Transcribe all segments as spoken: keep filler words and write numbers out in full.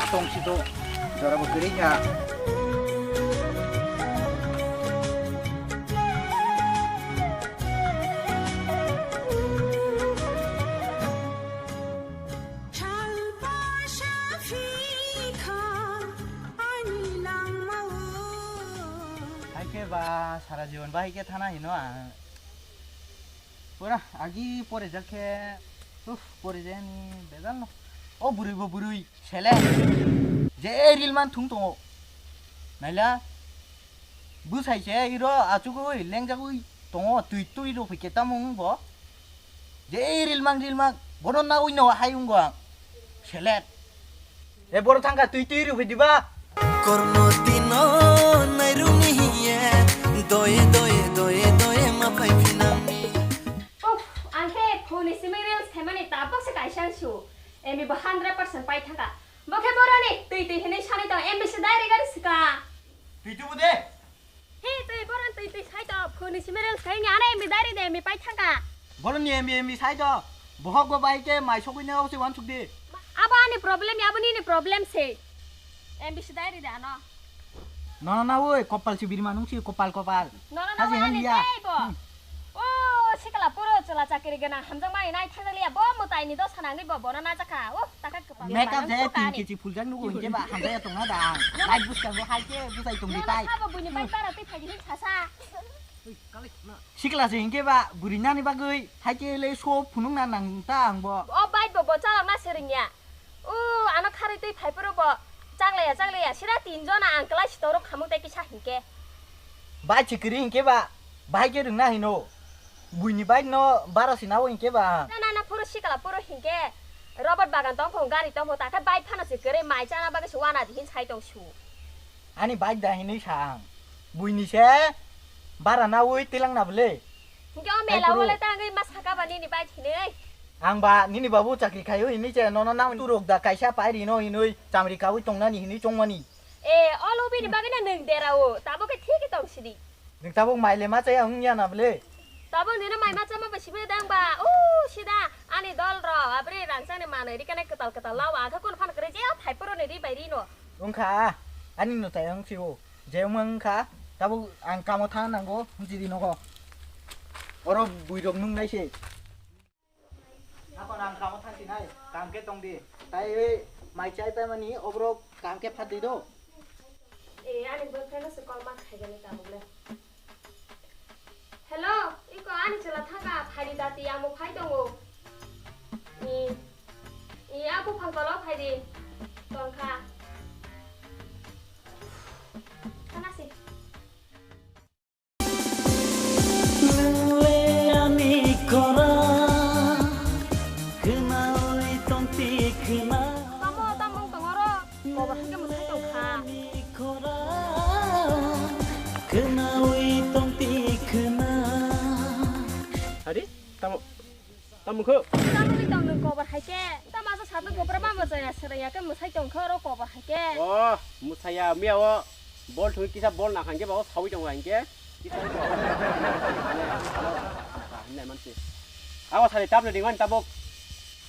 Tongsi to, jora bo kwrwi kha. Hai khe ba sara jibon bahai khe thana hino ang. Pura agi pore jak khe, uff, pore jani bejal no. O bwrwi bo bwrwi, sele. Je ril man thung tongo. Naila, bwsai se iro achugwi lengjagwi tongo, twi twi rw phi khe tamo wng bo. Je ril mang ril mang, bono na ui no hai wng go ang. Selet. E boro thangkha twi twi rw phi diba? Kormo tino nairuni hiye, doye, doye, doye, doye, ma phai phinangni. Uff, ang khe phone ni simi reels khaimani tabuk se kaisa su. Emi bo hundred percent pai thangkha. Bo khe boroni twi twi hinwi sanwi tong, M B C diary gari swka. Twi twi bo de. He, twi boron twi twi sai to, phone ni simi reels khai ni ana M B diary de M B pai thangkha. Boroni M B, M B sai to. Bohok bo bai khe mai sogwi ne osi wan suk di. Abo ani problem ya, abo nini problem se. M B C diary de ano. No, no, no, oi, kopal si birma nung si kopal, kopal. No, no, no, Haji ani hanya. Dai bo. Hmm. O, sikla puro chwla chakri gana hamjak mai nai thang liya, bo mutai ni dos hanang ni bo, bono na jakha. O, taka kopal. Makeup je tin kg phul jak nugo hingke ba hamjaya tong na da. Light buskang bo hai ke bujai tong di tai. No, no, sabo buini bai bara twi phai di hin sasa. Sikla se hingke ba buri nani bagwi hai ke le so phunung na nang ta ang bo. O bai bo bo chalok na sering ya. O ano khari twi phai puro bo chaklaya chaklaya sira tin jona ang klai sitorok khamung tai kisa hingke. Bai chikiri hingke ba bai ke rwngna hino. Buini bai no bara sina o hingke ba. Na na na puro sikla puro hingke. Robot bagan tong phung gari tong phung ta khe bai phano se kwrwi mai chana bagwi se wana di hin sai tong su. Ani bike da hinwi sa ang. Buini se bara nawi tilang na bwle. Hingke o mela wale ta angwi ma saka ba nini bike hinwi. Ang ba nini babu chakri khaio hinwi che nono nawi turok da kaisa pai rino hinwi chamri kawi tongnani hinwi chongmani. E, o lobini bagwi na nwng dera o, tabo khe thik tong sidi. Nwng tabuk mai le ma chaya wng ya na bwle? Tabuk nini mai ma chama ba sibri dang ba. O, sida ani dol ro, abri rangchang ni manwi ri kanai kwtal kwtal lawa, akha kun phan kwrwi je phai puro ni ri bai ri no. Wng kha, ani no tai wng si o. Je wng kha, tabuk ang kamo thang nango, wng si di nogo. Oro bui rok nung nai se. Ako nang kamo thang sinai, kam ke tong di. Tai ei mai chai pai mani obrok kam ke phat di do. E, ani boyfriend se call ma khai gani tabuk le. Hello, iko ani chwla thaka phai di dati amo phai tongo. I, i a buphang tolo phai di. Tongkha. Thana si. Nungle ani khorang khnaui tongti khna. Tamo, tamo wng tong oro? Kobo hai khe mwsai tong kha. Ani khorang khnaui tongti khna. Hari, tamo, tamo kho? Tamo ni tong nwng kobo hai khe. Tamo asa satung kopra ma mwsai ya, swrwng ya khe mwsai tong kha oro kobo hai khe. Oh, mwsai ya, miya o. Bol thungwi kisa bol nakhang khe ba o sawi tongo hinkhe. Kisa hinwi manse. Abo sari tablet ringmani tabuk.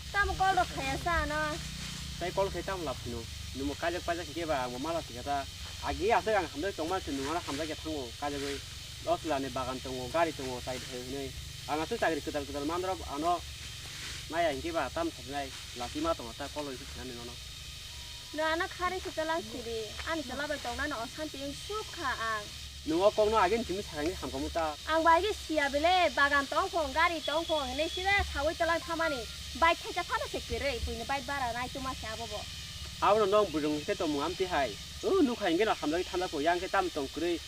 Tamo call rok khaya sa ano. Tai call khai tamo lab phino. Nwngbo kaijak paijak hinkhe ba angbo mala thika ta. Agi aswk ang hamjak tongma se nwng ano hamjak ya thango kaijagwi. O chwla ni bagan tongo, gari tongo, tai thai hinwi. Ang aswk chakri kwtal kwtal mandrok ano naya hinkhe ba tamo sajnai. Lachima tongo ta call rok khe khnani nono. No ano kharwi se tolang sidi. Ani tola bai tongnano osanti wng suk kha ang. Nwng o kokno agini simi sakangni hamkhamu ta. Ang bai khe siya bele bagan tong phong, gari tong phong hinwi sida sawi tolang thamani. Bike thaisa phano se kwrwi, buini bike bara nai tuma se abo bo. Abono nong bujung se tongmung amtwi hai. O nukha hinkhe no hamjagwi thanjak kho, yang khe tam tong kwrwi.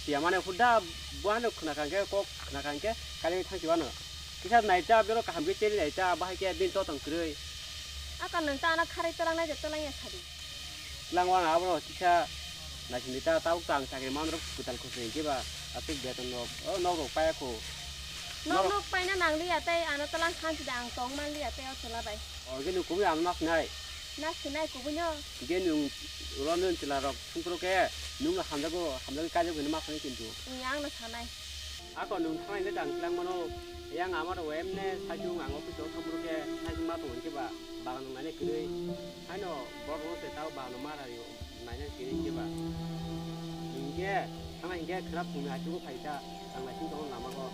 Siya mane huda buhano khna kha hinkhe kok khna kha hinkhe kali thangsi wano. Kisa naita bero kaham khe cheri naita bahai khe bini totong kwrwi. Aka nwng ta ano kharwi tolang nai je tolang ya sadi. Lang wang abo kisa naising ta tabuk tang chakri man rok kwtal khosoi hinkhe ba aswk beton rok o nok rok paya kho. Nok nok paina nang liya tei ano tolang khan sida ang tong man liya tei o chwla bai. Orge nung kubui ano mas nai. Nas sinai kubui no. Ge nung ulo nung chwla rok sungkro khe nung no hamjago, hamjagwi kaijago hinwi ma sani kintu. Ni ang no sanai. Ako nung thangnai le tang tlang mano. Yang amar wemne sajung ang office o thangphuru khe sajung ma tongo hinkhe ba bagan nang nani kwrwi. Haino borok no se tao bagan no mara rio nai nai kwrwi hinkhe ba. Hinkhe thangna hinkhe khwrap thumni achugo phaikha ang naising tongo lama o.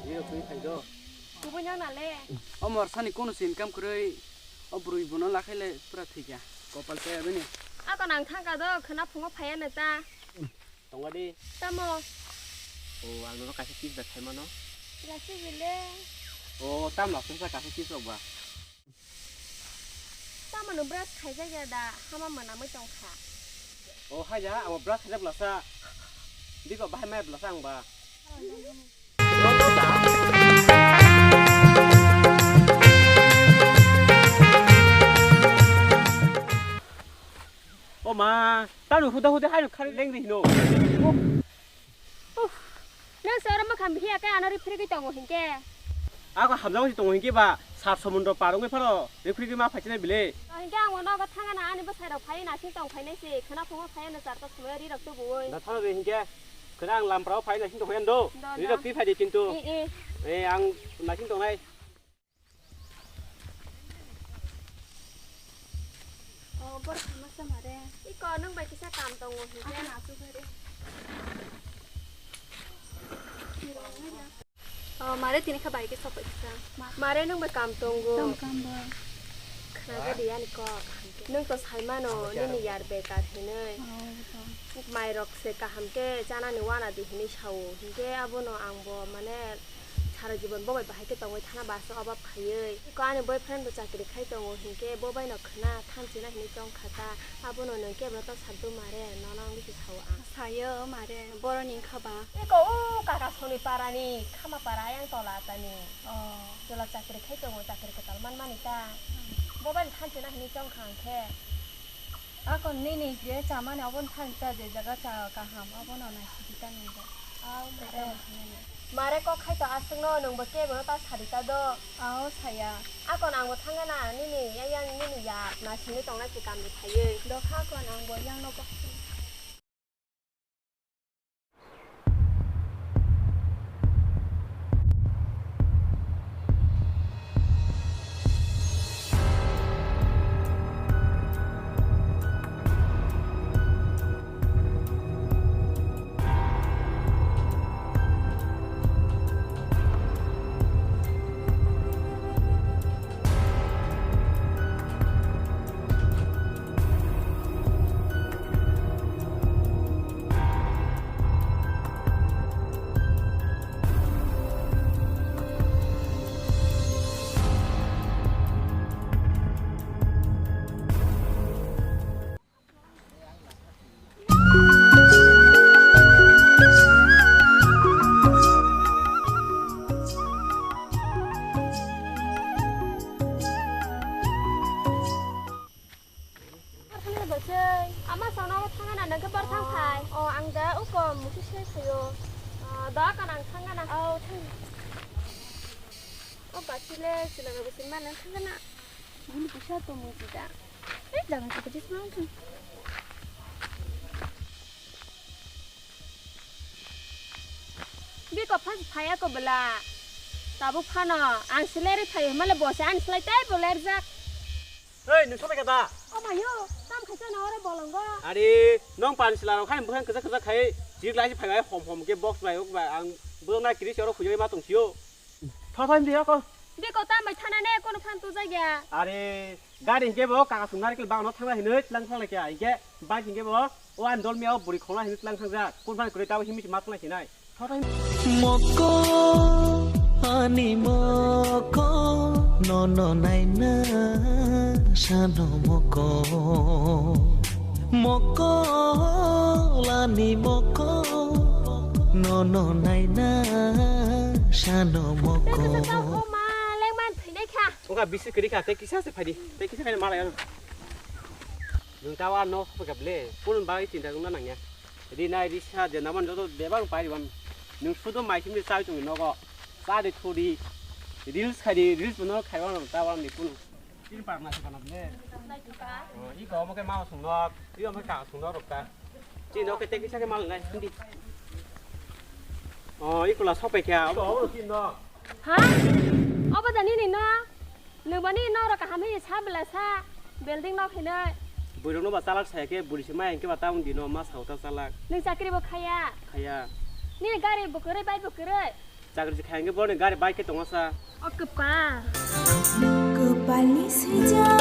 Rio kwrwi phai do. Kubui nang na le. O morsani kono se income kwrwi o bwrwi bono lakhai le pura thwikha. Kopal kaya bini. Ako nang thangka do khwna phungo phaiya na ta. Tongwadi. Tamo? O, ang nono kaisa kiss da khaimano. Lasi bile. O, tam lasi sa kaisa kiss rok ba. Tamo no brush khaijak ya da, hama mwnamwi tongkha. O, haja, amo brush khaijak blasa. Biko bahai mai blasa ang ba. O ma, tamo huda huda hai khari lengri hino. Nang se oro mwkhang bihiya khe ano ri phirigwi tongo hinkhe. Ako hamjagwi tongo hinkhe ba, sar somundro par wngwi phano ri phirigwi ma phaichinai bile. Hinkhe ang bo nogo thangana ani bwsai rok phaiwi naising tong phainai se, khwna phungo phaiya no charta sumui ri rok tubuwi. Da thano de hinkhe, khwna ang lamprao phai naising tong phaiya do. Do, ri do. Rok twi phai di kintu. I, i. E, ang naising tongnai. O, bor khamasa mare. Iko, nwng bai kisa kam tongo hinkhe. Ako na asuk hari. O, mare tini kha bai kisa pai kisa. Ma- Mare nwng bai kam tongo. Tong kam bo. Khnaja di ani kok. Nwng to saimano, nini yar bekar hinwi. O, to. Mairok se kaham khe chanani wana di hinwi sao. Hinkhe abono ang bo mane sara jibon bo bai bahai khe tongwi thana baso obab khaiwi. Ko ani boyfriend bo chakri khai tongo hinkhe bo bai no khna thanchina hinwi tong kha ta. Abono nwng kebo ta sakdo mare, nono ang bisi sao ang. Sayo mare, boroni wngkha ba. Iko o kaka soni parani, khama para ayang tola atani. O. Tola chakri khai tongo, chakri kwtal manmani ta. Hmm. Bo bai no thanchina hinwi tong kha ang khe. Ako nini je chamani obo thang ta je jaga cha kaham obo no nai sidi ta nini. Aw, mare. Mare kok khai to aswk no nwng bo kebo no ta sadi ta do. Aw, saya. Ako nang bo thang na nini yang yang nini ya na sini tong na ki kam ni phaiwi. Dokha ko nang bo yang no kok. Ama sono thangana nang khe bar thang phai. O, ang da uko musi se phaio. Da ka nang thangana. O, thang. O, basile sila ga bisin ma nang thangana. Bini pusa to musi da. Eh, jangan kau kecil semua tu. Biko phas phaya ko bela. Tabuk phano ang sileri phayo male bose ang silai tai boler jak. Hei, nung sobai kata? O mayo, tam khaisa na ore bolongo. Are, nong pan sila rok khai bwkhang kwchak kwchak khai, jik lai phai bai hom hom ke box bai ok bai ang bwrok na kiri se oro khujai ma tong sio. Tha tha hindi ako. Biko tam bai thana ne kono phan tu jagya. Are, gari hingke bo kaka sung nari kel bang no thangna hinoi tlang thang lai kya hingke bike hingke bo o an dol mia o buri khongla hinoi tlang thang jak. Kun phan kuri tabo himi ma tlang hinai. Moko, ani moko, nono naina, sano moko. Moko, ani moko, nono naina, sano moko. Tei kisa tao kho ma, lengman thwinai kha. Oka bisi kwrwi kha, tei kisa se phaidi, tei kisa khaina malai ano. Nwng tao ano sopha kha ble, phone bagwi chinta wngna nangya. Rinai risa je naman joto bebak pai riban. Nwng sudo mai simni chai tongwi nogo. Cha de thudi. Reels khai di, reels bono khai wano ta wano ni kunu. Tin par na se kana ble. Oh, i ko mo ke ma sung nok, i mo ka sung nok rok ta. Ti nok ke te kisa ke mal nai hindi. Oh, i kula sopai kya. Ko tin nok. Ha? Obo da nini no? Nwng ba nini nok rok kaham hini sa bela sa? Building nok hinwi. Bwrwi rok no ba chalak saya khe bwrwi se maya hwnkhe ba tamoni dino ma sao ta chalak. Nwng chakri bo khaya? Khaya. Nini gari bo kwrwi, bike bo kwrwi? Chakri se khaya hwnkhe bo ni gari bike khe tongo sa. O kwpal. Kwpalni swijak.